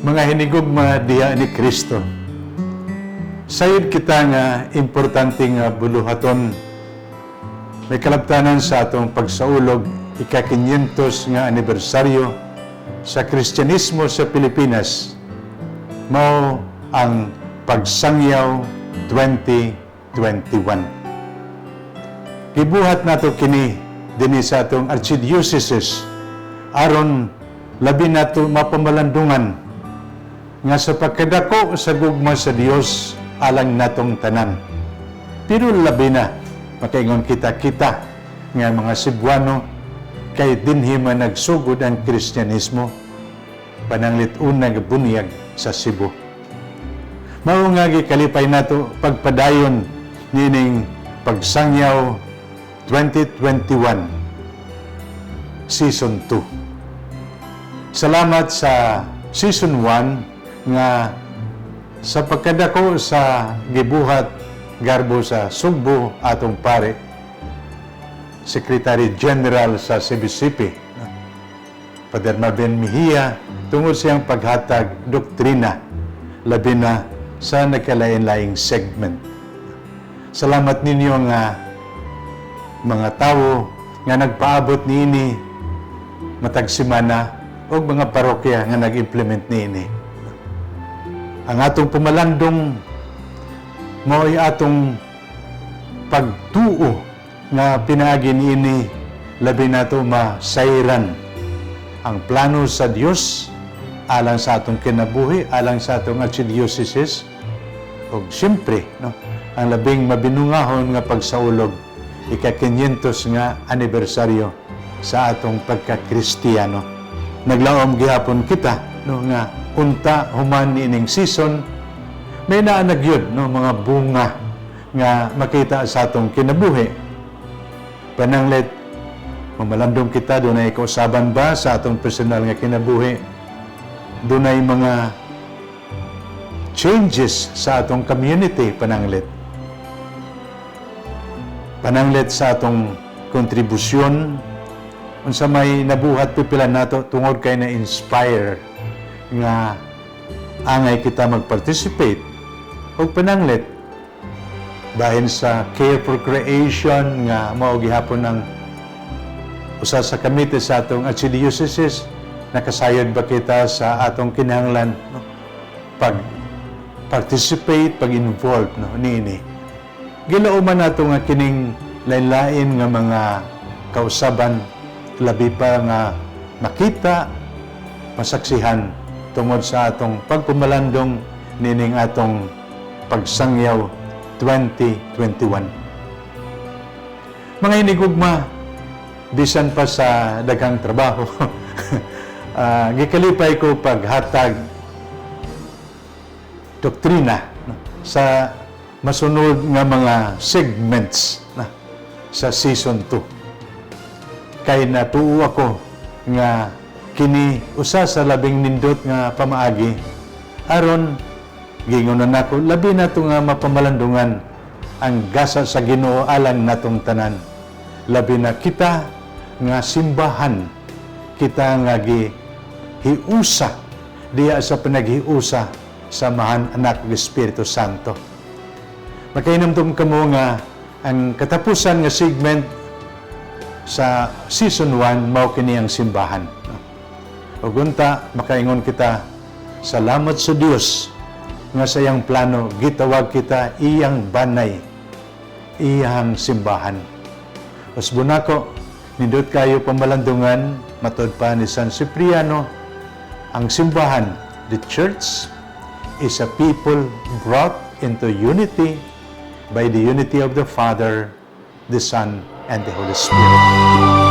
Mga hinigugma diha ni Kristo, sayod kita nga importante nga buluhaton may kalabtanan sa atong pagsaulog ika-500 nga anibersaryo sa Kristyanismo sa Pilipinas, mao ang Pagsangyaw 2021. Gibuhat nato kini dinhi sa atong archdiocese aron labi nato mapamalandungan nga sa pagkadako sa gugma sa Dios alang natong tanan. Pero labi na makaingon kita kita nga mga Cebuano kay dinhi man nagsugod ang Kristyanismo, pananglit una nga bunyag sa Cebu. Mao nga gikalipay nato pagpadayon nining Pagsangyaw 2021 Season 2. Salamat sa Season 1 nga sa pagkadako sa gibuhat garbo sa Sugbo, atong pare, Secretary General sa CBCP, Father Marvin Mejia, tungod siyang paghatag doktrina labi na sa nagkalain-laing segment. Salamat ninyo nga mga tawo nga nagpaabot niini matag semana o mga parokya nga nag-implement niini. Ang atong pamalandong mao'y atong pagtuo nga pinaagi niini labi nato masayran ang plano sa Dios alang sa atong kinabuhi, alang sa atong archdiocese, ug siyempre, no, ang labing mabinungahon nga pagsaulog ika-500 nga anibersaryo sa atong pagka-Kristiyano. Naglaom gihapon kita, no, nga unta human niining season may naa na gyud, no, mga bunga nga makita sa atong kinabuhi. Pananglit mamalandong kita, dunay kausaban ba sa atong personal nga kinabuhi, dunay mga changes sa atong community, pananglit sa atong kontribusyon, unsa may nabuhat pipila nato tungod kay na inspire nga angay kita mag-participate, ug pananglit bahin sa Care for Creation nga mao gihapon ang usa sa komite sa atong archdiocese, nakasayod ba kita sa atong kinahanglan, no, pag participate, pag involve, no, niini. Gilauman nato nga kining lain-lain nga mga kausaban labi pa nga makita, masaksihan tungod sa atong pagpumalandong nining atong Pagsangyaw 2021. Mga hinigugma, bisan pa sa daghang trabaho, gikalipay ko paghatag doktrina, no, sa masunod nga mga segments na sa season 2. Kay natuo ako nga kini usa sa labing nindot nga pamaagi aron gingon na nako labi nato nga mapamalandungan ang gasa sa Ginoo alang natong tanan, labi na kita nga simbahan, kita nga gi hiusa diya sa panaghiusa sa Amahan, Anak ug Espiritu Santo. Makahinumdum kamo nga ang katapusan nga segment sa season 1 mao kini ang simbahan. Ug unta makaingon kita, salamat sa Dios nga sa iyang plano gitawag kita iyang banay, iyang simbahan. Usbon nako, nindot kayo pamalandungan, matud pa ni San Cipriano, ang simbahan, the church, is a people brought into unity by the unity of the Father, the Son, and the Holy Spirit.